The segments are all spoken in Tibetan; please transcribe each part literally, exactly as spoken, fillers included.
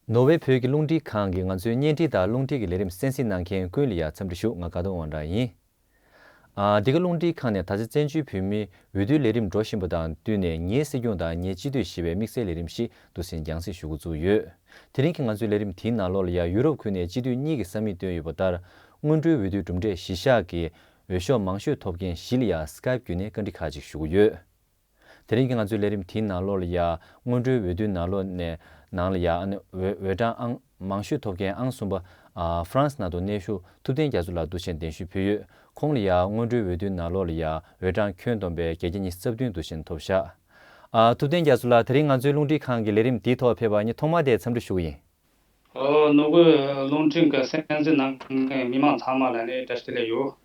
ནོར་ཝེ་བོད་ཀྱི་རླུང་འཕྲིན་ཁང་གིས་ང་ཚོའི་བརྙན་འཕྲིན་དང་རླུང་འཕྲིན་གྱི་ལས་རིམ་གསན་གཟིགས་གནང་མཁན་ཀུན་ལ་ཡང་འཚམས་འདྲི་ཞུ། ང་དགའ་སྟོན་དབང་གྲགས་ཡིན། ཨ། འདི་ག་རླུང་འཕྲིན་ཁང་ནས་ད་ཆ་བཙན་བྱོལ་བོད་མིའི་འོས་བསྡུའི་ལས་རིམ་འགྲོ་བཞིན་པ་དང་བསྟུན་ནས། ངའི་སྲིད་སྐྱོང་དང་ངའི་སྤྱི་འཐུས་ཞེས་པའི་དམིགས་བསལ་ལས་རིམ་ཞིག་འདུག་སེ་རྒྱང་སྲིང་ཞུ་འགོ་བཙུགས་ཡོད། དེ་རིང་གི་ང་ཚོའི་ལས་རིམ་དེའི་ནང་ལོགས་ལ་ཡང་ཡུ་རོབ་ཁུལ་ནས་སྤྱི་འཐུས་གཉིས་ཀྱི་ས་མིག་བཏོན་ཡོད་པ་ལྟར། སྔོན་འགྲོའི་འོས་བསྡུའི་གྲུབ་འབྲས་གཞི་བཞག་གིས་འོས་ཤོག་མང་ཤོས་ཐོབ་མཁན་བཞི་ལ་ཡང་སི་ཀའེབ་བརྒྱུད་ནས་བཀའ་འདྲི་ཁག་ཅིག་ཞུ་གི་ཡོད། དེ་རིང་གི་ང་ཚོའི་ལས་རིམ་དེའི་ནང་ལོགས་ལ་ཡ། སྔོན་འགྲོའི་འོས་བསྡུའི་ནང་ལོགས་ནས་ནང་ལ་ཡ། ཨ་ནི་འོས་འོས་གྲངས་ཨང་མང་ཤོས་ཐོབ་མཁན་ཨང་གསུམ་པ། ཨ། ཧྥ་རན་སི་ནང་དུ་གནས་བཞུགས་ཐུབ་བསྟན་རྒྱ་མཚོ་ལགས་འདུག་སེ་གདན་ཞུ་ཕུལ་ཡོད། ཁོང་ལ་ཡ། སྔོན་འགྲོའི་འོས་བསྡུའི་ནང་ལོགས་ལ་ཡ། འོས་གྲངས་ཁྱོན་བསྡོམས་པའི་བརྒྱ་ཆ་ཉི་ཤུ་རྩ་བདུན་འདུག་སེ་ཐོབ་བཞག་ཨ། ཐུབ་བསྟན་རྒྱ་མཚོ་ལགས། དེ་རིང་ང་ཚོའི་རླུང་འཕྲིན་ཁང་གི་ལས་རིམ་འདིའི་ཐོག་ཕེབས་པར་ངས་ཐོག་མར་དེ་འཚམས་འདྲི་ཞུ་གི་ཡིན། ཨོ། ནོར་ཝེ་རླུང་འཕྲིན་གྱི་གསན་གཟིགས་གནང་མཁན་མི་མང་ཚང་མ་ལ་ནི་བཀྲ་ཤིས་བདེ་ལེགས་ཡོད།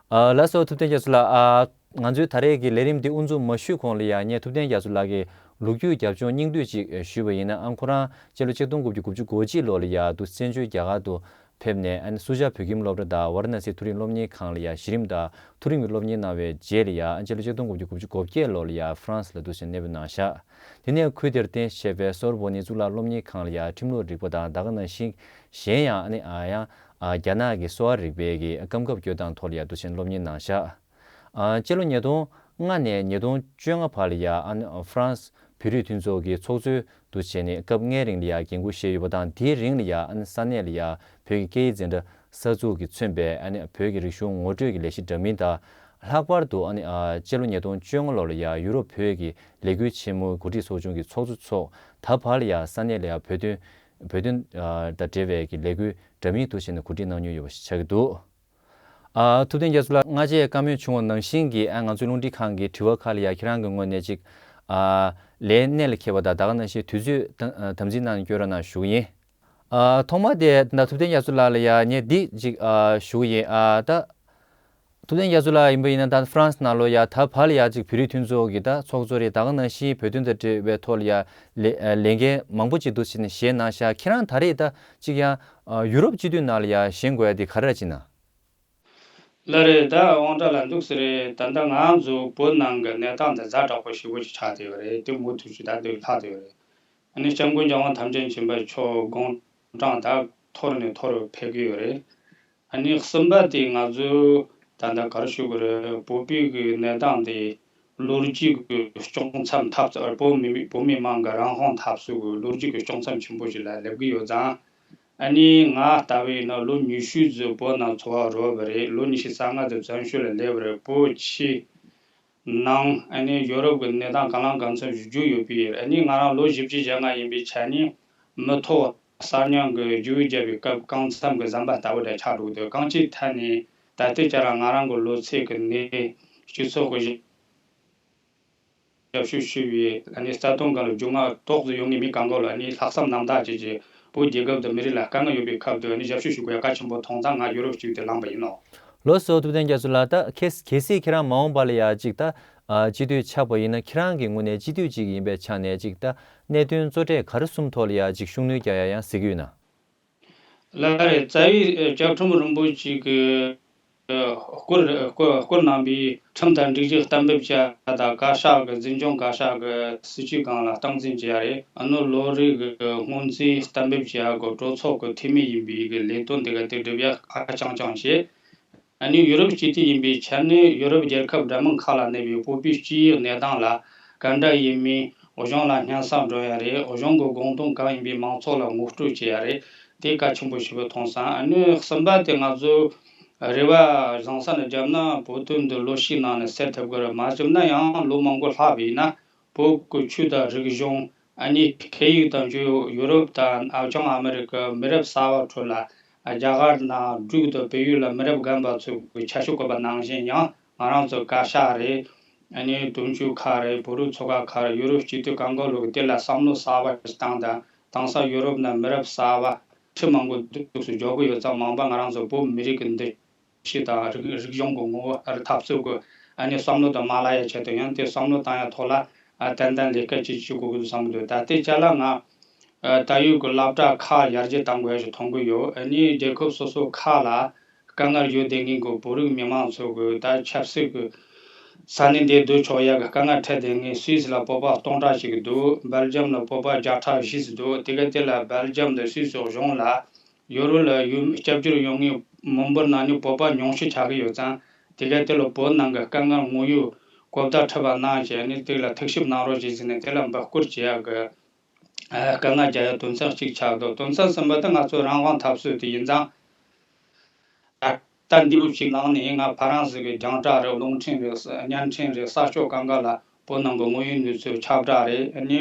ཨ། ལགས་སོ། ཐུབ་བསྟན་རྒྱ་མཚོ་ལགས། ཨ། ང་ཚོའི་ད་རེས་ཀྱི་ལས་རིམ་འདི་དབུ་འཛུགས་མ་ཞུས་གོང་ལ་ཡང་ངས་ཐུབ་བསྟན་རྒྱ་མཚོ་ལགས་ཀྱི་ལོ་རྒྱུས་རྒྱབ་ལྗོངས་སྙིང་བསྡུས་ཅིག་ཞུས་པ་ཡིན་ན། ཨ། ཁོ་རང་སྤྱི་ལོ་ཆིག་སྟོང་དགུ་བརྒྱ་དགུ་བཅུ་གོ་གཅིག་ལོ་ལ་ཡ་དུ་བཙན་བྱོལ་རྒྱ་གར་དུ་ཕེབས་ནས། ཨ་ནི་སུ་ཇཱ་བོད་ཁྱིམ་སློབ་གྲྭ་དང་ཝཱ་ར་ཎ་སི་མཐོ་རིམ་སློབ་གཉེར་ཁང་ལ་ཡ་གཞི་རིམ་དང་མཐོ་རིམ་གྱི་སློབ་གཉེར་གནང་བའི་རྗེས་ལ་ཡ། ཨ། སྤྱི་ལོ་ཆིག་སྟོང་དགུ་བརྒྱ་དགུ་བཅུ་གོ་བརྒྱད་ལོ་ལ་ཡ་ཧྥ་རན་སི་ལ་འདུག་སེ་གནས་སྤོ་གནང་བཞག་དེ་ནས་ཁུལ་དེར་རྟེན་གཞི་བྱས་པའི་སོར་བོ་ནི་གཙུག་ལག་སློབ་གཉེར་ཁང་ལ་ཡ་ཁྲིམས་ལུགས་རིག་པ་དང་། ད་ག་ནང་བཞིན་གཞན་ཡང་། ཨ་ནི། ཨ། ཡང་། ཨ། རྒྱ་ནག་གི་གསོ་བ་རིག་པའི་གི་སྐབས་བབ་བསྐྱོད་སྟངས་ཐོག་ལ་ཡ་འདུག་སེ་སློབ་གཉེར་གནང་བཞག་ཨ། སྤྱི་ལོ་ཉིས་སྟོང་ལྔ་ནས་ཉིས་སྟོང་བཅོ་ལྔ་བར་ལ་ཡ། ཨ་ནི་ཧྥ་རན་སི་བོད་རིགས་མཐུན་ཚོགས་ཀྱི་ཚོགས་གཙོའི་དུ་བྱས་ནས་སྐབས་ལྔའི་རིང་ལ་ཡ་འགན་འཁུར་བཞེས་ཡོད་པ་དང་། དེའི་རིང་ལ་ཡ། ཨ་ནི་ས་གནས་ལ་ཡ་བོད་ཀྱི་སྐད་ཡིག་འཛིན་གྲྭ་གསར་འཛུགས་ཀྱིས་མཚོན་པའི། ཨ་ནི་བོད་ཀྱི་རིག་གཞུང་ངོ་སྤྲོད་ཀྱི་ལས་གཞི་འདྲ་མིན་དང་། ལྷག་པར་དུ། ཨ་ནི། ཨ། སྤྱི་ལོ་ཉིས་སྟོང་བཅོ་ལྔ་ལོ་ལ་ཡ་ཡུ་རོབ་བོད་ཀྱི་ལས་འགུལ་ཆེན་མོའི་འགོ་ཁྲིད་ཚོགས་ཆུང་གི་ཚོགས་གཙོ་ཚོགས། ད་བར་ལ་ཡ་ས་གནས་ལ་ཡ་བོད་དོན་བོད་དོན། ཨ། དང་འབྲེལ་བའི་གི་ལས་འགུལ་འདྲ་མིན་དུ་བྱས་ནས་གོ་སྒྲིག་གནང་མྱོང་ཡོད་པ་ཞིག་ཆགས་ཀྱི་འདུག་ཨ། ཐུབ་བསྟན་རྒྱ་མཚོ་ལགས། སྔ་རྗེས་བཀའ་མོལ་བྱུང་བ་ནང་བཞིན་གྱི། ཨ། ང་ཚོའི་རླུང་འཕྲིན་ཁང་གི་དྲི་བ་ཁག་ལ་ཡ་ཁྱེད་རང་གི་ངོས་ནས་ཅིག་ཨ། ལན་གནད་ལ་འཁེལ་བ་དང་། ད་ག་ནང་བཞིན་དུས་ཚོད་དམ་དམ་འཛིན་གནང་ནས་སྐྱོན་རོགས་གནང་ཞུ་གི་ཡིན། ཨ། ཐོག་མ་དེ་ད་ཐུབ་བསྟན་རྒྱ་མཚོ་ལགས་ལ་ཡ་ངས་འདི་ཅིག་ཨ། ཞུ་གི་ཡིན། ཨ། ད་ཐུབ་བསྟན་རྒྱ་མཚོ་ལགས་ཡིན་པ་ཡིན་ན། ད་ཧྥ་རན་སི་ནང་ལོགས་ཡ་ད་བར་ལ་ཡ་ཅིག་བོད་རིགས་མཐུན་ཚོགས་ཀྱི་ད་ཚོགས་གཙོ་རེད། ད་ག་ནང་བཞིན་བོད་དོན་དང་འབྲེལ་བའི་ཐོག་ལ་ཡ་ལས་ལས་འགན་མང་པོ་ཅིག་འདུག་སེ་བྱས་ནས་བཞེས་གནང་ཤག་ཁྱེད་རང་ད་རེས་ད་ཅིག་ཡང་ཨ། ཡུ་རོབ་སྤྱི་འཐུས་ནང་ལ་ཡ་བཞེངས་དགོས་ཡ་དེ་ག་རེ་ཅིག་ན། ལགས་རེད། ད་དབང་གྲགས་ལགས། འདུག་སེ་རེད། ད་ལྟ་ང་ཚོ་བོད་ནང་གི་གནས་སྟངས་འདི་ཛ་དྲག་པོ་ཞེ་པོ་ཅིག་ཆགས་བསྡད་ཡོད་རེད། དེ་མུ་མཐུད་ཅིག་ད་འདི་ལྷག་བསྡད་ཡོད་རེད། ཨ་ནི་སྐྱབས་མགོན་རྒྱལ་དབང་ཐམས་ཅད་མཁྱེན་པ་མཆོག་དགུང་གྲངས་ད་མཐོ་རུ་ནས་མཐོ་རུ་ཕེབས་ཀྱི་ཡོད་རེད། ཨ་ནི་གསུམ་པ་དེ་ང་ཚོ་ད་ལྟ་ག་རེ་ཞུ་དགོས་རེད། བོད་པའི་གི་གནས་སྟངས་དེ་ལོ་རྒྱུས་ཀྱི་ལྕོགས་མཚམས་འཐབ་རྩོད། བོད་མི་བོད་མི་མང་གི་རང་དབང་འཐབ་རྩོད་ཀྱི་ལོ་རྒྱུས་ཀྱི་ལྕོགས་མཚམས་ཆེན་པོ་ཞིག་ལ་སླེབས་ཀྱི་ཡོད་ཙང་། ཨ་ནི་ང་ལྟ་བུ་ཡིན་ན་ལོ་ཉི་ཤུ་ཙམ་བོད་ནང་འཚོ་བ་རོལ་བ་རེད། ལོ་ཉི་ཤུ་རྩ་ལྔ་ཙམ་བཙན་བྱོལ་ལ་སླེབས་པ་རེད། བོད་ཕྱི་ནང་ཨ་ནི་ཡོ་རོབ་ཀྱི་གནས་སྟངས་གང་ལ་གང་འཚམ་ཞིག་རྒྱུས་ཡོད་པས། ཨ་ནི་ང་རང་ལོ་བཞི་བཅུ་ཞེ་ལྔ་ཡིན་པའི་ཆ་ནས་མི་ཐོག་གསར་རྙིང་གི་རྒྱུ་བའི་རྒྱབ་པའི་སྐབས་གང་འཚམ་གྱི་ཟམ་པ་ལྟ་བུ་འདྲ་ཆགས་འགྲོ་གི་འདུག་གང་ཅིའི་ཐད་ནས་ད་ལྟའི་ཆ་ལ་ང་རང་གི་ལོ་ཚད་ཀྱི་ནས་སྤྱི་ཚོགས་ཀྱི་ཞབས་ཞུ་ཞུ་བའི་ཨ་ནི་རྩ་དོན་སྒང་ལ་རྒྱུས་མངའ་ཏོག་ཙམ་ཡོད་མཁན་མི་གང་ག་ལ་ཨ་ནི་ལྷག་བསམ་རྣམ་དག་བྱས་ཀྱི་བོད་རྒྱལ་ཁབ་དང་མི་རིགས་ལ་དཀའ་ངལ་ཡོད་པའི་ཁབ་ཏུ་ཨ་ནི་ཞབས་ཞུ་ཞུ་དགོས་ཡ་གལ་ཆེན་པོ་མཐོང་ཙང་ང་ཡུ་རོབ་སྤྱི་འཐུས་དེ་ལངས་པ་ཡིན་ནོ། ལགས་སོ། ཐུབ་བསྟན་རྒྱ་མཚོ་ལགས། ད་གལ་གལ་སྲིད་ཁྱེད་རང་མ་འོངས་པ་ལ་ཡ་ཅིག་ད་ཨ་སྤྱི་འཐུས་ཆགས་པ་ཡིན་ན། ཁྱེད་རང་གི་ངོས་ནས་སྤྱི་འཐུས་ཅིག་ཡིན་པའི་ཆ་ནས་ཅིག་ད་གནད་དོན་གཙོ་གྲས་ག་རེ་གསུམ་ཐོག་ལ་ཡ་ཅིག་ཤུགས་སྣོན་རྒྱག་ཡ་ཡང་གཟིགས་ཀྱི་ཡོད་ན། ལགས་རེད། རྩ་བའི་བཅའ་ཁྲིམས་རིན་པོ་ཆེ་གི་བསྐུར་བསྐུར་བསྐུར་གནང་བའི་ཁྲིམས་དང་སྒྲིག་གཞི་གཏན་འབེབས་བྱས་དང་། བཀའ་ཤག་གི་འཛིན་སྐྱོང་བཀའ་ཤག་གི་སྲིད་བྱུས་སྒང་ལ་སྟངས་འཛིན་བྱས་ཡ་རེད། ཨ་ནི་ལོ་རེ་གི་སྔོན་རྩིས་གཏན་འབེབས་བྱས་ཡ་གི་གྲོས་ཚོགས་ཀྱི་འཐུས་མི་ཡིན་པའི་གི་ལས་དོན་དེ་ག་དེ་སྒྲུབ་ཡ་ཨ་རྐྱང་རྐྱང་བྱས། ཨ་ནི་ཡུ་རོབ་སྤྱི་འཐུས་ཡིན་པའི་ཆ་ནས་ཡུ་རོབ་རྒྱལ་ཁབ་འདྲ་མིན་ཁག་ལ་གནས་པའི་བོད་པའི་སྤྱི་ཡོངས་གནས་སྟངས་ལ་ག་འདྲ་ཡིན་མིན་གཞུང་ལ་སྙན་སེང་སྒྲོན་ཡ་རེད། གཞུང་གི་དགོངས་དོན་གང་ཡིན་པའི་མང་ཚོགས་ལ་ངོ་སྤྲོད་བྱེད་ཡ་རེད། དེ་གལ་ཆེན་པོ་ཞིག་བྱུང་སོང་། ཨ་ནི་གསུམ་པ་དེ་ང་ཚོ་རེ་བ་བཟང་ས་ནས་བརྒྱབ་ན་བོད་དོན་འདི་ལོ་གཅིག་ནང་ནས་སེལ་ཐུབ་ཀྱི་རེད། མ་བྱུང་ན་ཡང་ལོ་མང་པོ་ལྷག་པ་ཡིན་ན། བོད་ཀྱི་ཆོས་དང་རིག་གཞུང་། ཨ་ནི་སྐད་ཡིག་དང་། ཡུ་ཡུ་རོབ་དང་ཨ་བྱང་ཨ་མི་རི་ཀའི་མི་རབས་གསར་པ་ཁྲོད་ལ་རྒྱ་གར་ནང་འབྲུག་དང་བལ་ཡུལ་ལ་མི་རབས་རྒན་པ་ཚོ་གི་ཆ་ཤས་བཀོད་པ་ནང་བཞིན། ཡང་ང་རང་ཚོ་བཀའ་ཤག་རེད། ཨ་ནི་དོན་གཅོད་ཁག་རེད། བོད་རིགས་ཚོགས་པ་ཁག་རེད། ཡུ་རོབ་སྤྱི་འཐུས་གང་ག་ལོག་གི་དེ་ལ་བསམ་བློ་གསར་པ་ཞིག་བཏང་དང་། དེང་སང་ཡུ་རོབ་ནང་མི་རབས་གསར་པ་ཁྲི་མང་པོ་འདུག་སེ་འཇོག་གི་ཡོད་ཙང་། མང་པོ་ང་རང་ཚོ་བོད་མི་རིགས་ཀྱི་འདུ་ཤེས་དང་རིག་རིག་གཞུང་གི་ངོ་བོ་འཐབ་རྩོད་ཀྱི་ཨ་ནི་བསམ་བློ་དང་མ་ལག་ཡ་ཆེད་དུ་ཡང་དེ་བསམ་བློ་བཏང་ཡ་ཐོག་ལ་ཨ་ཏན་ཏན་ལས་ཀ་ཅིག་བྱེད་དགོས་ཀྱི་འདུག་བསམ་གྱི་འདུག་ད་ལྟའི་ཆ་ལ་ང་ཨ་ད་ཡོད་ཀྱི་སློབ་གྲྭ་ཁག་ཡར་རྒྱས་གཏང་དགོས་ཡ་ཞིག་མཐོང་གི་ཡོད། ཨ་ནི་རྒྱལ་ཁབ་སོ་སོ་ཁག་ལ་དཀའ་ངལ་ཡོད་བསྡད་མཁན་གྱི་བོད་རིགས་མི་མང་ཚོ་གི་ད་ཆབ་སྲིད་ཀྱི་ ས་གནས་འདིར་སྡོད་ཆོག་ཡག་གི་དཀའ་ངལ་འཕྲད་བསྡད་མཁན་སུད་སི་ལ་བོད་པ་སྟོང་ཕྲག་ཞིག་འདུག་འབེལ་ཇམ་ལ་བོད་པ་བརྒྱ་ཕྲག་བཞི་ཙམ་འདུག་དེ་ག་དེ་ལ་འབེལ་ཇམ་དང་སུད་སི་གཞུང་ལ་ཡོ་རོབ་ལ་ཡུལ་སྐྱབས་བཅོལ་ཡོང་མཁན་མི་འབོར་ནང་ནས་བོད་པ་ཉུང་ཤས་ཆགས་ཀྱི་ཡོད་ཙང་། དེ་ག་དེ་ལ་བོད་ནང་གི་དཀའ་ངལ་དངོས་ཡོད་གོ་བརྡ་འཕྲོད་པ་གནང་བྱས་ནས་དེ་ལ་ཐུགས་ཞིབ་གནང་རོགས་ཞེས་ཟེར་ནས་དེ་ལ་འབོད་སྐུལ་བྱེད་ཡག་གི་དཀའ་ངལ་རྒྱག་ཡག་དོན་ཚན་གཅིག་ཆགས་འདུག་དོན་ཚན་གསུམ་པ་དེ་ང་ཚོའི་རང་དབང་འཐབ་རྩོད་དེ་ཡིན་ཙང་། ད་ལྟ་འདི་རུ་ཞིག་ལངས་ནས་ང་ཕ་རན་སི་གི་རྒྱང་བསྒྲགས་རེད། རླུང་འཕྲིན་རེད། བརྙན་འཕྲིན་རེད། གསར་ཤོག་གང་ག་ལ་བོད་ནང་གི་དངོས་ཡོད་གནས་ཚུལ་ཁྱབ་བསྒྲགས་རེད། ཨ་ནི་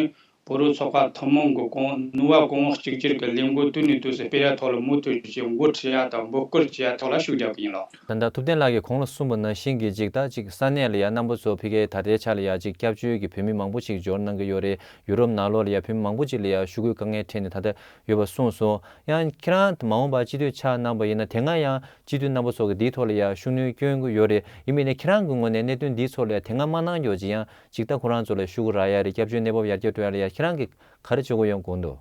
བོད་རིགས་ཚོགས་པ་ཐུན་མོང་གི་གོང་ནུས་པ་གོང་བུ་གཅིག་གྱུར་གྱི་ལས་འགུལ་དུས་ནས་དུས་སུ་སྤེལ་ཡག་ཐོག་ལ་མུ་མཐུད་ཀྱིས་འགོ་ཁྲིད་ཡག་དང་འབོད་སྐུལ་བྱེད་ཡག་ཐོག་ལ་ཤུགས་རྒྱག་གི་ཡིན་ལགས། ད་ལྟ་ཐུབ་བསྟན་ལགས་ཀྱིས་གོང་ལ་གསུངས་པ་ནང་བཞིན་གྱི་ཅིག་ད་ཅིག་ས་གནས་ལ་ཡ་རྣམ་པ་ཚོ་ཕ་གིའི་ད་ལྟའི་ཆ་ལ་ཡ་ཅིག་སྐྱབས་བཅོལ་གྱི་བོད་མི་མང་པོ་ཅིག་འབྱོར་གནང་གི་ཡོད་རེད། ཡུ་རོབ་ནང་ལོགས་ལ་ཡ་བོད་མི་མང་པོ་ཅིག་ལ་ཡ་ཤོག་གུའི་དཀའ་ངལ་འཕྲད་ནས་ད་ལྟ་ཡོད་པ་གསུངས་སོང་། ཡང་ཁྱེད་རང་མ་འོངས་པར་སྤྱི་འཐུས་ཆགས་གནང་པ་ཡིན་ན་དེ་སྔ་ཡང་སྤྱི་འཐུས་རྣམ་པ་ཚོ་གིས་འདིའི་ཐོག་ལ་ཡ་ཤུགས་སྣོན་སྐྱོན་གྱི་ཡོད་རེད། ཡིན་པ་ཡིན་ན་ཁྱེད་རང་གི་ངོས་ནས་གནད་དོན་འདིའི་ཐོག་ལ་ཡ་དེ་སྔ་མ་གནང་ཡོད་ཅིག་ཡང་ཅིག་ད་ཁོ་རང་ཚོ་ལ་ཤོག་གུ་རག་ཡ་རེད། སྐྱབས་བཅོལ་གནས་བབ་ཡར་རྒྱས་འགྲོ་ཡ་ལ་ཡ་ཁྱེད་རང་གིས་ག་རེ་བྱེད་དགོས་ཡོད་དགོངས་འདུག་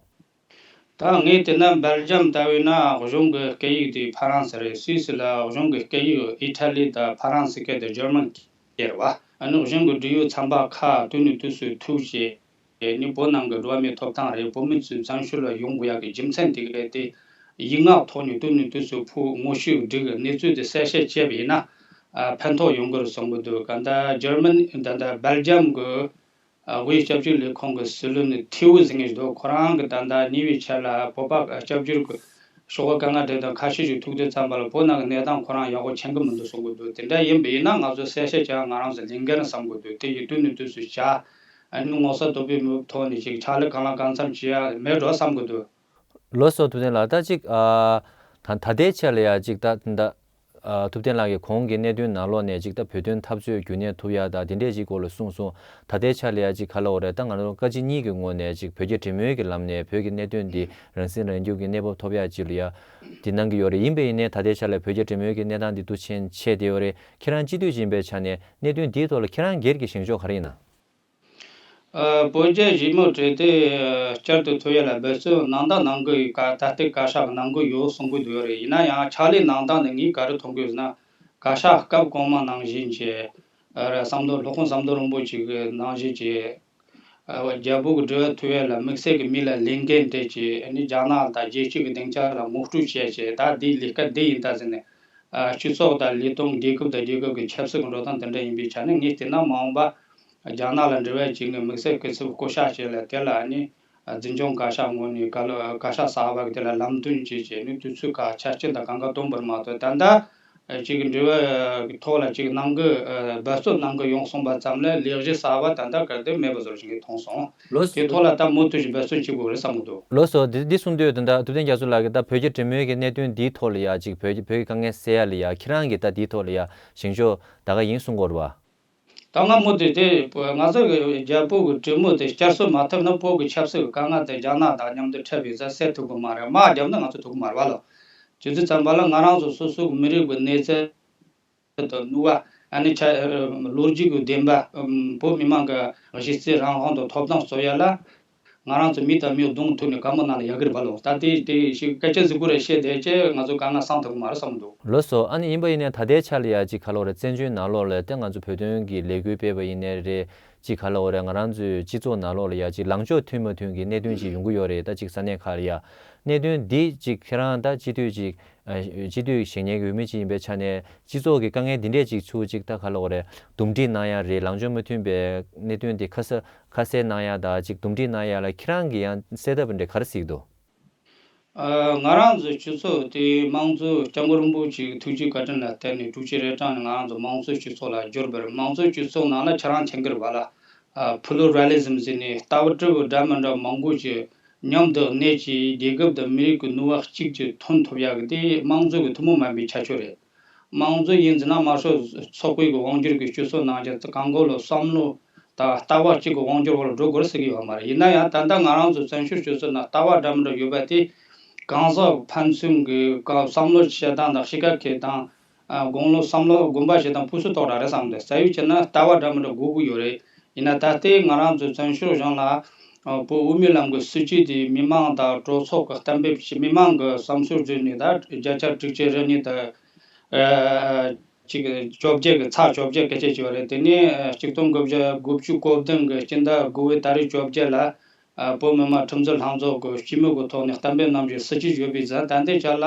ད་ངས་བལྟས་ན་སྦེལ་ཇམ་ལྟ་བུ་ན་གཞུང་གི་སྐད་ཡིག་དེ་ཕ་རན་སི་རེད། སུད་སི་ལ་གཞུང་གི་སྐད་ཡིག་ཨི་ཊ་ལི་དང་ཕ་རན་སི་སྐད་དང་ཇར་མན་སྐད་རེད་བ། ཨ་ནི་གཞུང་གི་འབྲེལ་ཡོད་ཚན་པ་ཁག་དུས་ནས་དུས་སུ་ཐུག་བྱས་ནས་བོད་ནང་གི་འགྲོ་བ་མིའི་ཐོབ་ཐང་རེད། བོད་མི་ཚོས་བཙན་བྱོལ་ལ་ཡོང་དགོས་ཡག་གི་རྒྱུ་མཚན་དེ་ག་རེད་དེ། ཡིག་ངག་ཐོག་ནས་དུས་ནས་དུས་སུ་ཕུལ། ངོ་བཤུས་བསྒྲིགས། གནས་ཚུལ་དེ་གསལ་བཤད་བྱས་པ་ཡིན་ན་ཨ་ཕན་ཐོགས་ཡོང་གི་རེད་བསམ་གི་འདུག་གང་ལྟར་ཇར་མན་ད་ལྟ་སྦེལ་ཇམ་གི་ཨ་དབུས་སྐྱབས་བཅོལ་ལས་ཁུངས་ཀྱི་སྲིད་བློན་ཐེའུ་ཟེར་མཁན་ཞིག་འདུག་ཁོ་རང་གིས་ད་ལྟ་ཉེ་བའི་ཆར་ལ་བོད་པ་སྐྱབས་བཅོལ་གྱི་ཤོག་ཁག་དཀའ་ངལ་འཕྲད་དང་ཁ་ཤས་ཤིག་ཐུག་དུས་ཙམ་པ་ལ་བོད་ནང་གི་གནས་སྟངས་ཁོ་རང་ཡག་པོ་མཁྱེན་གྱི་མི་འདུག་གསུང་གི་འདུག་དེ་འདྲ་ཡིན་པ་ཡིན་ན་ང་ཚོ་གསལ་བཤད་བྱ་ང་རང་ཚོ་ལས་འགན་བསམ་གྱི་འདུག་དེ་ཡི་དུས་ནས་དུས་སུ་བྱ། ཨ་ནི་ངོ་ཚ་དོག་པའི་མི་ཐོག་ནས་ཅིག་ཕྱག་ལས་གང་ལ་གང་འཚམ་བྱེད་ཡ་མེད་འགྲོ་བསམ་གྱི་འདུག་ལགས་སོ། ཐུབ་བསྟན་ལགས། ད་ཅིག་ཨ་ད་ད་ལྟའི་ཆ་ལ་ཡ་ཅིག་ད་ད་ཨ་ཐུབ་བསྟན་ལགས་ཀྱི་གོང་གི་གནད་དོན་ནང་ལོགས་ནས་ཅིག་ད་བོད་དོན་འཐབ་རྩོད་རྒྱུན་གནས་ཐུབ་ཡ་ད་དེ་འདྲས་ཅིག་སྐོར་ལ་གསུངས་སོང་། ད་ལྟའི་ཆ་ལ་ཡ་ཅིག་ག་ལབ་དགོས་རེད། ད་ང་རང་བཀའ་སྤྱི་གཉིས་ཀྱི་ངོས་ནས་ཅིག་བོད་རྒྱ་འབྲེལ་མོལ་གྱི་ལམ་ནས་བོད་ཀྱི་གནད་དོན་འདི་རང་སྲིད་རང་སྐྱོང་གི་གནས་བབ་ཐོབ་ཡ་ཅིག་ལ་ཡ་འདི་གནང་གི་ཡོད་རེད། ཡིན་པ་ཡིན་ནའི་ད་ལྟའི་ཆ་ལ་བོད་རྒྱ་འབྲེལ་མོལ་གྱི་གནས་སྟངས་འདི་དུས་ཆེན་ཆད་བསྡད་ཡོད་རེད། ཁྱེད་རང་སྤྱི་འཐུས་ཡིན་པའི་ཆ་ནས་གནད་དོན་འདིའི་ཐོག་ལ་ཁྱེད་རང་སྒེར་གྱི་བཞེངས་ཕྱོགས་ག་རེ་ཡིན་ན། ཨ་བོད་རྒྱ་ཞི་མོལ་གྲོས་དེ་བསྐྱར་དུ་ཐུབ་ཡ་ལ་འབད་བརྩོན་གནང་དང་གནང་གི་ཡོད། ག་ད་ལྟའི་བཀའ་ཤག་གི་གནང་གི་ཡོད་གསུང་གི་འདུག་རེད། ཡིན་ན་ཡང་ཕྱག་ལས་གནང་སྟངས་ནི་ངས་ག་རེ་མཐོང་གི་ཡོད་ཟེར་ན། བཀའ་ཤག་སྐབས་གོང་མ་ནང་བཞིན་གྱི་ཨ་བསམ་མདོ་སློབ་དཔོན་བསམ་གཏན་རིན་པོ་ཆེ་གི་ནང་བཞིན་གྱི་ཨ་རྒྱལ་པོ་གི་དྲི་བ་ཐུབ་ཡ་ལ་དམིགས་བསལ་གྱི་མི་ལ་ལས་འགན་སྤྲད་ཀྱི་ཨ་ནི་རྒྱ་ནག་དང་རྒྱལ་སྤྱི་གི་སྡིངས་ཆ་ལ་ངོ་སྤྲོད་བྱས་བྱས་ད་འདིའི་ལས་ཀ་འདི་ཡིན་ད་ཟེར་ནས། ཨ་སྤྱི་ཚོགས་དང་ལས་དོན། རྒྱལ་ཁབ་དང་རྒྱལ་ཁབ་ཀྱི་ཆབ་སྲིད་ཀྱི་འགྲོ་སྟངས་དེ་འདྲ་ཡིན་པའི་ཆ་ནས་ངས་བལྟས་ན་མ་འོངས་པ་རྒྱ་ནག་ལ་འབྲེལ་བ་བྱེད་མཁན་དམིགས་བསལ་སྐུ་ཚབ་སྐུ་ཞབས་བྱས་ལ་དེ་ལ་ནི་འཛིན་སྐྱོང་བཀའ་ཤག་ངོས་ནས་བཀའ་སློབ་བཀའ་ཤག་གསར་པ་གི་དེ་ལ་ལམ་སྟོན་བྱས་བྱས་ནས་དུས་ཚོད་ཁག་ཆ་རྐྱེན་དང་གང་ག་བཏོན་པར་མ་གཏོགས་ད་ལྟ་ཅིག་འབྲེལ་བ་གི་ཐོག་ལ་ཅིག་གནང་གི་འབད་བརྩོན་གནང་གི་ཡོང་གསུངས་པ་ཙམ་ལས་ལས་གཞི་གསར་པ་ད་ལྟ་ག་དེ་མེད་པ་བཟོ་ཞིག་མཐོང་སོང་། ལོ་དེའི་ཐོག་ལ་ད་མུ་མཐུད་ཀྱི་འབད་བརྩོན་བྱེད་དགོས་རེད་བསམ་གྱི་འདུག་ལགས་སོ། འདི་འདི་གསུང་དུས་ད་ལྟ་ཐུབ་བསྟན་རྒྱ་མཚོ་ལགས་ཀྱིས་ད་བོད་རྒྱ་འབྲེལ་མོལ་གྱི་གནད་དོན་འདིའི་ཐོག་ལ་ཡ་ཅིག་བོད་ཀྱི་བོད་ཀྱི་དཀའ་ངལ་སེལ་ཡ་ལ་ཡ་ཁྱེད་རང་གིས་ད་འདིའི་ཐོག་ལ་ཡ་བཞེངས་ཕྱོགས་ད་ག་ཡིན་གསུང་གི་ཡོད་རེད་བ། ད་སྔ་མོ་དེ་དེ་ང་ཚོ་གི་རྒྱལ་པོ་གི་གྲོས་མོལ་དེ་བསྐྱར་གསོ་མ་ཐུབ་ན་བོད་ཀྱི་ཆབ་སྲིད་ཀྱི་དཀའ་ངལ་དེ་རྒྱ་ནག་དང་མཉམ་དུ་འཕྲད་པའི་ས་སེལ་ཐུབ་ཀྱི་མ་རེད། དམག་བརྒྱབ་ན་ང་ཚོ་ཐུབ་ཀྱི་མ་རེད་བ་ལོ། བྱས་ཙང་ཙམ་པ་ལ་ང་རང་ཚོ་སོ་སོ་གི་མི་རིགས་ཀྱི་གནས་ཚད། དང་ནུས་པ། ཨ་ནི་ཆ་ལོ་རྒྱུས་ཀྱི་བདེན་པ། བོད་མི་མང་གི་གཞི་རྩའི་རང་དབང་དང་ཐོབ་ཐང་རྩོད་ཡ་ལ། ང་རང་ཚོ་མི་དང་མི་གདོང་ཐུག་ནས་བཀའ་མོལ་གནང་ན་ཡག་གི་རེད་པ་ལོ། ད་དེ་དེ་ཞིག་སྐད་ཆ་ཟིག་གུ་རེ་བཤད་བསྡད་ཅེས་ང་ཚོ་དཀའ་ངལ་སངས་ཐུབ་ཀྱི་མ་རེད་བསམ་འདུག་ལགས་སོ། ཨ་ནི་ཡིན་པ་ཡིན་ནའི་ད་ལྟའི་ཆ་ལ་ཡ་ཅིག་ག་ལབ་དགོས་རེད། བཙན་བྱོལ་ནང་ལོགས་ལ་ད་ང་ཚོ་བོད་དོན་གྱི་ལས་འགུལ་སྤེལ་བ་ཡིན་ནའི་རེད། ཅིག་ག་ལབ་དགོས་རེད། ང་རང་ཚོའི་སྤྱི་ཚོགས་ནང་ལོགས་ལ་ཡ་ཅིག་ལངས་ཕྱོགས་མཐུན་མ་མཐུན་གྱི་གནད་དོན་ཅིག་ཡོང་གི་ཡོད་རེད། ད་ཅིག་ས་གནས་ཁག་ལ་ཡ། གནད་དོན་འདི་ཅིག་ཁྱེད་རང་ད་སྤྱི་འཐུས་ཅིག་ཨ་སྤྱི་འཐུས་བཞེངས་མཁན་གྱི་འོས་མི་ཅིག་ཡིན་པའི་ཆ་ནས་སྤྱི་ཚོགས་ཀྱི་དཀའ་ངལ་འདི་འདྲས་ཅིག་ཚུར་ཅིག་ད་ག་ལབ་དགོས་རེད། འདུམ་འགྲིག་གནང་ཡ་རེད། ལངས་ཕྱོགས་མ་མཐུན་པའི་གནད་དོན་འདི་ཁ་གསལ་ཁ་གསལ་གནང་ཡ་ད་ཅིག་འདུམ་འགྲིག་གནང་ཡ་ལ་ཁྱེད་རང་གིས་ཡང་སེལ་ཐབས་འདྲ་ག་རེ་གཟིགས་འདུག་ཨ་ང་རང་ཚོའི་སྤྱི་ཚོགས་དེ་དམངས་གཙོ་སྐྱབས་མགོན་རིན་པོ་ཆེའི་ཐུགས་རྗེ་བཀའ་དྲིན་ལ་བརྟེན་ནས་དྲུག་ཅུ་རེ་གྲངས་ནས་ང་རང་ཚོ་དམངས་གཙོའི་སྤྱི་ཚོགས་ལ་བསྒྱུར་བར། དམངས་གཙོའི་སྤྱི་ཚོགས་ནང་ལ་ཁྱེད་རང་མཁྱེན་གྱི་རེད་པ་ལ། ཨ་ཕུ་ལུ་ར་ལི་ཛིམ་ཟེར་ནས་ལྟ་བ་གྲུབ་འདྲ་མི་འདྲ་མང་པོ་ཅིག་མཉམ་དུ་གནས་ཀྱིས་རྒྱལ་ཁབ་དང་མི་རིགས་ཀྱི་ནུས་པ་གཅིག་ཏུ་ཐོན་ཐུབ་ཡག་གི་དེ་དམངས་གཙོ་གི་ཐུན་མོང་མ་ཡིན་པའི་ཁྱད་ཆོས་རེད། དམངས་གཙོ་ཡིན་ཟེར་ན་དམར་ཤོག་ཚོགས་པའི་གི་དབང་སྒྱུར་གྱི་སྤྱི་ཚོགས་ནང་བཞིན་གང་གོ་ལ་བསམ་བློ་དང་ལྟ་བ་གཅིག་གི་དབང་སྒྱུར་འོག་ལ་འགྲོ་དགོས་ཟེར་གྱི་ཡོད་མ་རེད། ཡིན་ན་ཡང་ད་ལྟ་ང་རང་ཚོ་བཙན་བྱོལ་སྤྱི་ཚོགས་ནང་ལྟ་བ་འདྲ་མི་འདྲ་ཡོད་པ་དེ་གང་ཟག་ཕན་ཚུན་གྱི་བསམ་བློ་བཤད་སྟངས་དང་གཤིས་ཀ་འཁྱེར་སྟངས། དགུང་ལོ་བསམ་བློ་དགོངས་པ་བཞེས་སྟངས་ཕུན་སུམ་ཚོགས་ར་རེད་བསམ་སྟེ། རྩ་བའི་ཆ་ནས་ལྟ་བ་འདྲ་མི་འདྲ་དགོས་ཀྱི་ཡོད་རེད། ཡིན་ན་ད་ལྟའི་ང་རང་ཚོའི་བཙན་བྱོལ་གཞུང་ལ་བོད་དབུ་མའི་ལམ་གྱི་སྲིད་བྱུས་དེ་མི་མང་དང་གྲོས་ཚོགས་ཀྱི་གཏན་འབེབས་བྱས། མི་མང་གི་བསམ་ཚུལ་བརྗོད་ནས་ད་བརྒྱ་ཆ་དྲུག་ཅུ་རེ་གཉིས་དང་། གཅིག་བཅོ་བརྒྱད་ཀྱི་ཚེག་བཅོ་བརྒྱད་སྐད་ཆ་བྱས་པ་རེད། དེ་ནས་ཨ་གཅིག་སྟོང་དགུ་བརྒྱ་དགུ་བཅུ་གོ་བདུན་གི་སྤྱི་ཟླ་དགུ་པའི་ཏ་རིག་བཅོ་བརྒྱད་ལ་ཨ་བོད་མི་མང་ཁྲིམས་རྩོད་ལྷན་ཚོགས་ཀྱི་སྤྱི་མོས་ཀྱི་ཐོག་ནས་གཏན་འབེབས་གནང་རྒྱུའི་སྲིད་ཇུས་ཡོད་པའི་ཟིན། ད་ལྟའི་ཆ་ལ་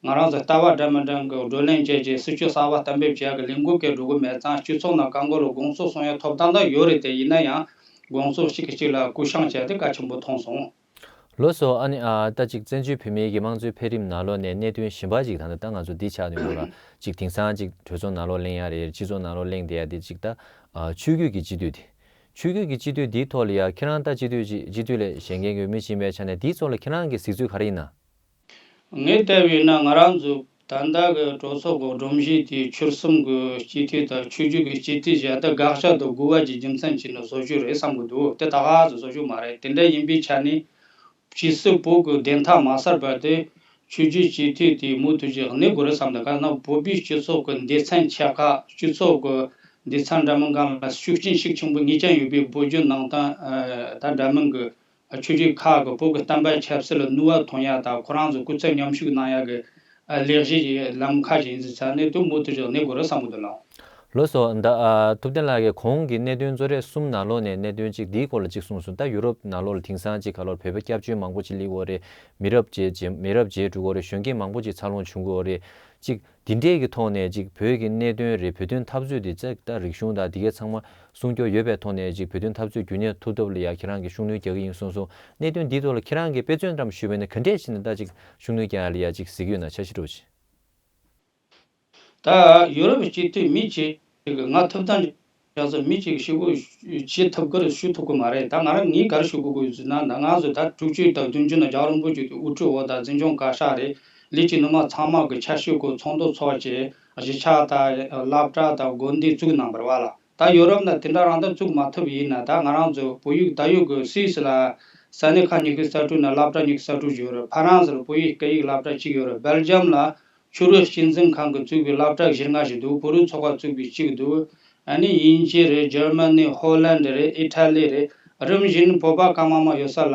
ང་རང་ཚོ་ལྟ་བ་འདྲ་མི་འདྲ་གི་བགྲོ་གླེང་བྱས་རྗེས་སྲིད་ཇུས་གསར་པ་གཏན་འབེབས་བྱེད་ཡག་གི་ལས་འགུལ་སྐད་འགྲོ་གི་མེད་ཙང་། སྤྱི་ཚོགས་ནང་གང་ག་ལ་དགོངས་ཚུལ་གསུང་ཡག་ཐོབ་ཐང་ད་ཡོད་རེད། དེ་ཡིན་ན་ཡང་དགོངས་ཚུལ་གཅིག་གིས་གཅིག་ལ་སྐུ་བཤང་བྱས་ཏེ་གལ་ཆེན་པོ་མཐོང་སོང་། ལགས་སོ། ཨ་ནི་ཨ་ད་ཅིག་བཙན་བྱོལ་བོད་མིའི་གི་དམངས་གཙོའི་འཕེལ་རིམ་ནང་ལོགས་ནས་གནད་དོན་གཞན་པ་ཅིག་ད་ནི་ད་ང་ཚོ་འདི་ཆགས་ནས་འོ་ར་ཅིག་དེང་སང་ཅིག་གྲོས་ཚོགས་ནང་ལོགས་གླེང་ཡ་རེད། སྤྱི་ཚོགས་ནང་ལོགས་གླེང་བསྡད་ཡ་དེ་ཅིག་ད་ཨ་ཆོས་བརྒྱུད་ཀྱི་སྤྱི་འཐུས་དེ། ཆོས་བརྒྱུད་ཀྱི་སྤྱི་འཐུས་འདིའི་ཐོག་ལ་ཡ་ཁྱེད་རང་ད་སྤྱི་འཐུས་ཅིག་སྤྱི་འཐུས་ལས་བཞེངས་མཁན་གྱི་མི་ཞིག་ཡིན་པའི་ཆ་ནས་འདིའི་ཐོག་ལ་ཁྱེད་རང་གི་གཟིགས་ཚུལ་ག་རེ་ཡིན་ན། ངས་བལྟས་པ་ཡིན་ན་ང་རང་ཚོ་ད་ལྟ་གི་གྲོས་ཚོགས་ཀྱི་སྒྲོམ་གཞི་དེ་ཆོལ་གསུམ་གྱི་སྤྱི་འཐུས་དང་ཆོས་བརྒྱུད་ཀྱི་སྤྱི་འཐུས་བཞག་སྟེ་དགག་བྱ་དང་དགོས་པ་གྱི་རྒྱུ་མཚན་བྱས་ནས་བཟོ་རྒྱུ་རེད་བསམ་གྱི་འདུག་དེ་ད་ག་ཚོད་བཟོ་རྒྱུ་མ་རེད། དེ་འདྲ་ཡིན་པའི་ཆ་ནས་ཇི་སྲིད་བོད་ཀྱི་བདེན་མཐའ་མ་གསལ་བར་དུ་ཆོས་བརྒྱུད་སྤྱི་འཐུས་དེ་མུ་མཐུད་ཀྱི་གནས་དགོས་རེད་བསམ་འདུག་གང་ལྟར་བོད་པའི་སྤྱི་ཚོགས་ཀྱི་སྡེ་ཚན་ཆེ་ཁག་སྤྱི་ཚོགས་ཀྱི་སྡེ་ཚན་འདྲ་མིན་སྒང་ལ་ཤུགས་རྐྱེན་ཤུགས་ཆེན་པོ་ངེས་ཅན་ཡོད་པའི་བོད་བརྒྱུད་ནང་བསྟན་ད་འདྲ་མིན་གྱི་ཆོས་བརྒྱུད་ཁག་གི་བོད་ཀྱི་བསྟན་པ་ཆབ་སྲིད་ལ་ནུས་པ་ཐོན་ཡ་དང་ཁོ་རང་ཚོ་སྐུ་ཚེ་མཉམ་ཞུགས་གནང་ཡ་གི་ལས་གཞི་ཡི་ལམ་ཁ་ཞིག་ཡིན་ཟེར་ཚ་ནས་དུ་མུ་མཐུད་ཀྱི་གནས་དགོས་རེད་བསམ་གི་འདུག་ལགས། ལགས་སོ། ད་ཐུབ་བསྟན་ལགས་ཀྱིས་གོང་གི་གནད་དོན་གཙོ་གྲས་གསུམ་ནང་ལོགས་ནས་གནད་དོན་གཅིག་འདིའི་སྐོར་ལ་གཅིག་གསུངས་སོང་། ད་ཡུ་རོབ་ནང་ལོགས་ལ་དེང་སང་གཅིག་ག་ལོར་བོད་པ་སྐྱབས་བཅོལ་མང་པོ་ཅིག་སླེབས་ཡོད་རེད། མི་རབས་བརྗེ་རྗེས་མི་རབས་བརྗེ་འགྲོ་གི་ཡོད་རེད། གཞོན་སྐྱེས་མང་པོ་ཅིག་འཚར་ལོངས་བྱུང་གི་ཡོད་རེད། གཅིག་འདི་འདྲས་ཀྱི་ཐོག་ནས་ཅིག་བོད་ཀྱི་གནད་དོན་རེད། བོད་དོན་འཐབ་རྩོད་དེ་ཅིག་ད་རིག་གཞུང་དང་དེ་གའི་ཚང་མ་སྲུང་སྐྱོབ་ཡོད་པའི་ཐོག་ནས་ཅིག་བོད་དོན་འཐབ་རྩོད་རྒྱུན་གནས་ཐུབ་ཐབས་ལ་ཡ་ཁྱེད་རང་གིས་ཤུགས་སྣོན་རྒྱག་གི་ཡིན་གསུངས་སོང་། གནད་དོན་འདིའི་ཐོག་ལ་ཁྱེད་རང་གིས་དཔེ་མཚོན་ཙམ་ཞུས་པ་ཡིན་ན་ག་འདྲས་བྱས་ནས་ད་ཅིག་ཤུགས་སྣོན་རྒྱག་ཡ་ལ་ཡ་ཅིག་གཟིགས་ཡོད་ན་འཆར་གཞི་འདྲ་བོ་ཅིག་ད་ཡུ་རོབ་སྤྱི་འཐུས་མི་གཅིག་གིས་ང་ཐུབ་བསྟན་རྒྱ་མཚོ་མི་གཅིག་གིས་ཞུ་དགོས་བྱེད་ཐུབ་ཀྱི་རེད་ཞུ་ཐུབ་ཀྱི་མ་རེད། ད་ང་རང་ངས་ག་རེ་ཞུ་དགོས་ཀྱི་ཡོད་ཟེར་ན། ད་ང་ཚོ་ད་དྲུག་ཅུ་དང་བདུན་ཅུ་ནང་རྒྱལ་བ་རིན་པོ་ཆེ་དེ་དབུ་ཁྲིད་འོག་ད་འཛིན་སྐྱོང་བཀའ་ཤག་རེད། ལས་ཀྱི་ནུས་པ་ཚང་མ་གི་ཆ་ཤས་གོ་ཚོགས་འདུ་ཚོགས་བྱས་གཞིས་ཆགས་དང་སློབ་གྲྭ་དང་དགོན་སྡེ་བཙུགས་གནང་བ་རེད་བ་ལ། ད་ཡོ་རོབ་ནང་དེ་འདྲ་རང་ད་བཙུགས་མ་ཐུབ་ཡིན་ན། ད་ང་རང་ཚོ་བོད་ཡིག་ད་ཡོད་གི་སུད་སི་ལ་ས་གནས་ཁག་ཉི་ཤུ་རྩ་དྲུག་ནང་སློབ་གྲྭ་ཉི་ཤུ་རྩ་དྲུག་ཡོད་རེད། ཕ་རན་སི་ལ་བོད་ཡིག་སྐད་ཡིག་སློབ་གྲྭ་གཅིག་ཡོད་རེད། སྦེལ་ཇམ་ལ་ཕྱི་རོལ་སྤྱི་འཛིན་ཁང་གིས་བཙུགས་པའི་སློབ་གྲྭ་བཞི་ལྔ་ཞིག་འདུག་བོད་རིགས་ཚོགས་པ་བཙུགས་པའི་གཅིག་འདུག་ཨ་ནི་དབྱིན་ཇི་རེད། འཇར་མ་ནི། ཧོ་ལན་ཌི་རེད། ཨི་ཊ་ལི་རེད། རིམ་བཞིན་བོད་པ་གང་མང་མང་ཡོད་ས་ལ་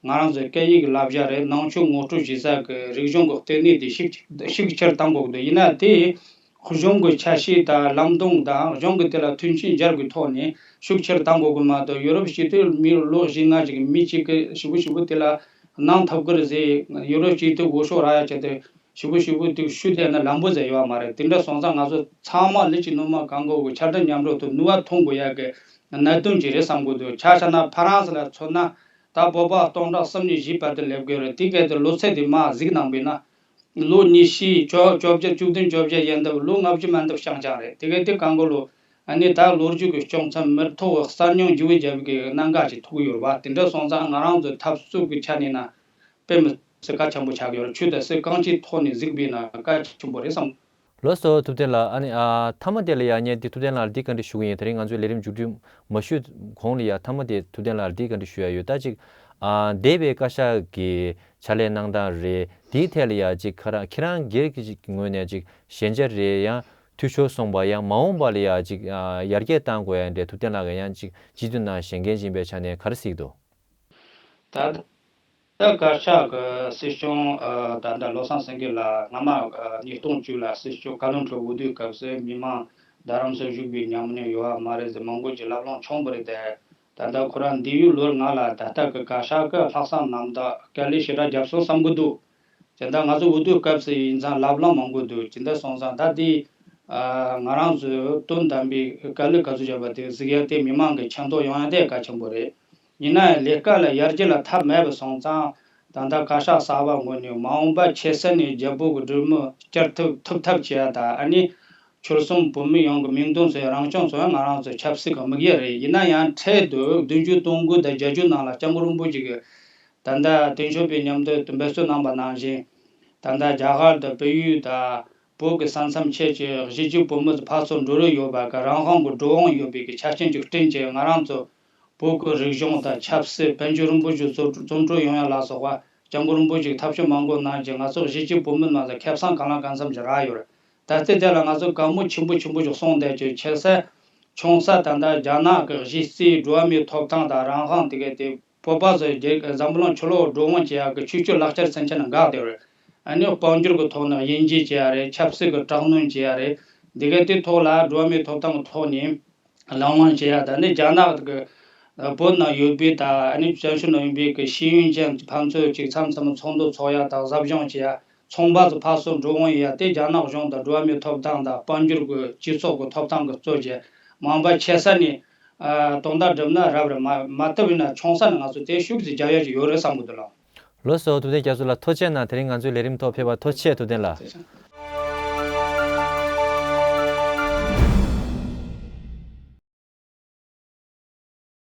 ང་རང་ཚོའི་སྐད་ཡིག་བསླབ་བྱ་རེད། ནང་ཆོས་ངོ་སྤྲོད་བྱེད་ས་གི་རིག་གཞུང་གི་ལྟེ་གནས་དེ་ཤུགས་ཤུགས་ཆེར་གཏང་དགོས་ཀྱི་འདུག་ཡིན་ན་དེ་གཞུང་གི་ཆ་ཤས་དང་ལམ་སྟོན་དང་གཞུང་གི་དེ་ལ་མཐུན་རྐྱེན་སྦྱར་དགོས་ཐོག་ནས་ཤུགས་ཆེར་གཏང་དགོས་ཀྱི་མ་གཏོགས། ཡོ་རོབ་སྤྱི་འཐུས་མི་ལོ་བཞི་ལྔ་ཞིག་གི་མི་གཅིག་གིས་ཞིབ་པོ་ཞིབ་པོ་དེ་ལ་གནང་ཐུབ་ཀྱི་རེད་ཟེར། ཡོ་རོབ་སྤྱི་འཐུས་འོས་ཤོག་རག་ཡ་བྱས་ཏེ་ཞིབ་པོ་ཞིབ་པོ་དེ་ཞུ་བསྡད་ན་ལམ་པོ་ཟེར་ཡོད་མ་རེད། དེ་འདྲ་སོང་ཙང་ང་ཚོ་ཚང་མ་ལས་ཀྱི་ནུས་པ་གང་དགོས་ཀྱི་ཆ་འདྲ་མཉམ་འགྲོ་དུ་ནུས་པ་ཐོན་དགོས་ཡ་གི་གནད་དོན་ཅིག་རེད་བསམ་གྱི་འདུག་ཆ་བཞག་ན་ཕ་རན་སི་ལ་མཚོན་ན་ད་བོད་པ་སྟོང་ཕྲག་གསུམ་ནས་བཞིའི་བར་དུ་སླེབས་དགོས་རེད། དེ་གལ་ཏེ་ལོ་ཚད་དེ་མར་གཟིགས་གནང་པས་ན། ལོ་ཉི་ཤུ་བཅོ་བཅོ་བརྒྱད་བཅུ་བདུན་བཅོ་བརྒྱད་ཡན་འདབ་ལོ་ལྔ་བཅུ་མན་འདབ་རྐྱང་རྐྱང་རེད། དེ་གལ་ཏེ་གང་གོ་ལོ་ཨ་ནི་ད་ལོ་རྒྱུས་ཀྱི་བྱུང་ཚུལ་མི་ཐོག་གསར་རྙིང་བརྗེ་པོ་བརྒྱབ་ཀྱི་གནད་འགག་ཅིག་ཐུག་ཡོད་རེད་བ། དེ་འདྲ་སོང་ཙང་ང་རང་ཚོའི་འཐབ་རྩོད་ཀྱི་ཆ་ནས་ན་དཔེ་མི་སྲིད་གལ་ཆེན་པོ་ཆགས་ཀྱི་ཡོད་རེད། ཆོས་དང་སྲིད་གང་ཅིའི་ཐོག་ནས་གཟིགས་པས་ན་གལ་ཆེན་པོ་རེད་བསམ། ལགས་སོ། ཐུབ་བསྟན་ལགས། ཨ་ནི་ཨ་མཐའ་མ་དེ་ལ་ཡ་ངས་འདི་ཐུབ་བསྟན་ལགས་ལ་འདི་བཀའ་འདྲི་ཞུ་གི་ཡིན། དེ་རིང་ང་ཚོའི་ལས་རིམ་མཇུག་སྒྲིལ་མ་ཞུས་གོང་ལ་ཡ་མཐའ་མ་དེ་ཐུབ་བསྟན་ལགས་ལ་འདི་བཀའ་འདྲི་ཞུ་ཡ་ཡོད། ད་ཅིག་ཨ་འདས་པའི་བཀའ་ཤག་གི་ཕྱག་ལས་གནང་སྟངས་རེད། དེའི་ཐད་ལ་ཡ་ཅིག་ཁ་ར་ཁྱེད་རང་སྒེར་གྱི་ཅིག་ངོས་ནས་ཅིག་ཞན་ཆ་རེད། ཡང་འཐུས་ཤོར་སོང་པ། ཡང་མ་འོངས་པ་ལ་ཡ་ཅིག་ཨ་ཡར་རྒྱས་གཏང་དགོས་ཡ་འདྲ་ཐུབ་བསྟན་ལགས་ཀྱི་ཡང་ཅིག་སྤྱི་འཐུས་ནང་བཞེངས་མཁན་ཡིན་པའི་ཆ་ནས་ག་རེ་གཟིགས་འདུག་ད་ལྟ་བཀའ་ཤག་གི་སྲིད་སྐྱོང་ཨ་ད་ལྟ་བློ་བཟང་སེང་གེ་ལགས་སྔ་མ་ཨ་ཉིས་སྟོང་བཅུ་ལ་སྲིད་སྐྱོང་བཀའ་བློན་ཁྲི་འོས་བསྡུའི་སྐབས་སུ་མི་མང་རྡ་རམ་སར་བཞུགས་པའི་ཉམས་མྱོང་ཡོད་པ་མ་རེད་ཟེར་མང་པོ་ཅིག་ལབ་སློང་བྱུང་བ་རེད་དེ། ད་ལྟ་ཁོ་རང་འདས་ཡུལ་ལོ་ལྔ་ལ་ད་ལྟ་གི་བཀའ་ཤག་གི་ལྷག་བསམ་རྣམ་དག་དཀའ་ལས་ཞེ་དྲག་བརྒྱབ་སོང་བསམ་གི་འདུག་ཇི་ལྟར་ང་ཚོ་འོས་བསྡུའི་སྐབས་སུ་ཡིན་ཙང་ལབ་སློང་མང་པོ་འདུག་ཇི་ལྟར་སོང་ཙང་ད་འདི་ཨ་ང་རང་ཚོས་དོན་དམ་པའི་དཀའ་ལས་ག་ཚོད་བརྒྱབ་པ་དེ་གཟིགས་ཡ་དེ་མི་མང་གི་མཁྱེན་རྟོགས་ཡོང་ཡ་དེ་གལ་ཆེན་པོ་རེད། ཡིན་ན་ཡང་ལས་ཀ་ལ་ཡར་རྒྱས་ལ་ཐབས་མེད་པ་སོང་ཙང་ད་ལྟ་བཀའ་ཤག་གསར་པ་ངོས་ནས་མ་འོངས་པ་ཆེ་ས་ནས་རྒྱལ་པོ་གི་སྒྲོལ་མ་བསྐྱར་ཐུབ་ཐུབ་ཐབས་བྱེད་ཡ་དང་། ཨ་ནི་ཆོལ་གསུམ་བོད་མི་ཡོངས་ཀྱི་མིང་དོན་སོགས་རང་སྐྱོང་སོགས་ང་རང་ཚོའི་ཆབ་སྲིད་ཀྱི་དམིགས་ཡུལ་རེད། ཡིན་ན་ཡང་འཕྲལ་དུ་བདུན་ཅུ་དོན་དགུ་དང་བརྒྱད་ཅུ་ནང་ལ་སྐྱབས་མགོན་རིན་པོ་ཆེ་གིས་ད་ལྟ་དོན་གཅོད་པའི་མཉམ་དུ་འབད་བརྩོན་གནང་པ་ནང་བཞིན། ད་ལྟ་རྒྱ་གར་དང་བལ་ཡུལ་དང་བོད་ཀྱི་ས་མཚམས་ཁྱེད་ཀྱི་གཞིས་བྱེས་བོད་མི་ཚོ་ཕར་ཚུར་འགྲོ་རེས་ཡོད་པ་གི་རང་དབང་གི་འགྲོ་དབང་ཡོད་པའི་གི་ཆ་རྐྱེན་ཅིག་བསྐྲུན་བྱས། ང་རང་ཚོ་བོད་ཀྱི་རིག་གཞུང་དང་ཆབ་སྲིད་དཔལ་འབྱོར་རིན་པོ་ཆེ་ཚོ་རྩོམ་སྤྲོ་ཡོང་ཡ་ལ་སོགས་པ་སྐྱབས་མགོན་རིན་པོ་ཆེས་ཐབས་ཤེས་མང་པོ་གནང་བྱས་ང་ཚོ་གཞིས་བྱེས་བོད་མི་རྣམས་ལ་ཁེ་བཟང་གང་ལ་གང་འཚམ་ཞིག་རག་ཡོད་རེད། ད་ལྟའི་དེ་ལ་ང་ཚོ་དགའ་མོས་ཆེན་པོ་ཆེན་པོ་ཞིག་སོང་བསྡད་ཀྱི་ཆེ་ས་ཆུང་ས་ད་ལྟ་རྒྱ་ནག་གི་གཞི་རྩའི་འགྲོ་བ་མིའི་ཐོབ་ཐང་དང་རང་དབང་དེ་གའི་དེ་བོད་པ་ཚོས་རྒྱལ་འཛམ་བུ་གླིང་ཕྱི་ལོགས་འགྲོ་འོང་བྱེད་ཡག་གི་ཆོས་སྤྱོད་ལག་ཆར་ཚུན་ཆད་ནས་འགག་བསྡད་ཡོད་རེད། ཨ་ནི་དཔལ་འབྱོར་གྱི་ཐོག་ནས་དབྱེ་འབྱེད་བྱེད་ཡ་རེད། ཆབ་སྲིད་ཀྱི་དྲག་གནོན་བྱེད་ཡ་རེད། འདི་ག་དེ་ཐོག་ལ་འགྲོ་བ་མིའི་ཐོབ་ཐང་གི་ཐོག་ནས་གླེང་སློང་བྱེད་ཡ་དང་ནི་རྒྱ་ནག་གི་བོད་ནང་ཡོད་པའི་ད་ཨ་ནི་བཙན་བྱོལ་ནང་ཡོད་པའི་གི་ཤེས་ཡོན་ཅན་ཕན་ཚུན་ཅིག་མཚམས་མཚམས་ཚོགས་འདུ་ཚོགས་ཡ་དང་ཟབ་སྦྱོང་བྱེད་ཡ། ཚོང་པ་ཚོ་ཕར་ཚུར་འགྲོ་འོང་ཡ་དེ་རྒྱ་ནག་གཞུང་དང་འགྲོ་བ་མིའི་ཐོབ་ཐང་དང་དཔལ་འབྱོར་གྱི་སྤྱི་ཚོགས་ཀྱི་ཐོབ་ཐང་གི་གཙོ་བྱས་མང་པ་ཆེ་ས་ནས་ཨ་དོན་དག་སྒྲུབ་ན་རབ་རེད། མ་མ་བཏུབ་ཡིན་ན་ཆུང་ས་ནས་ང་ཚོ་དེ་ཤུགས་ཀྱིས་རྒྱག་ཡ་ཅིག་ཡོད་རེད་བསམ་གི་འདུག་ལགས། ལགས་སོ། ཐུབ་བསྟན་རྒྱ་མཚོ་ལགས་ཐུགས་རྗེ་གནང་། དེ་རིང་ང་ཚོའི་ལས་རིམ་ཐོག་ཕེབས་པར་ཐུགས་རྗེ་ཆེ། ཐུབ་བསྟན་ལགས།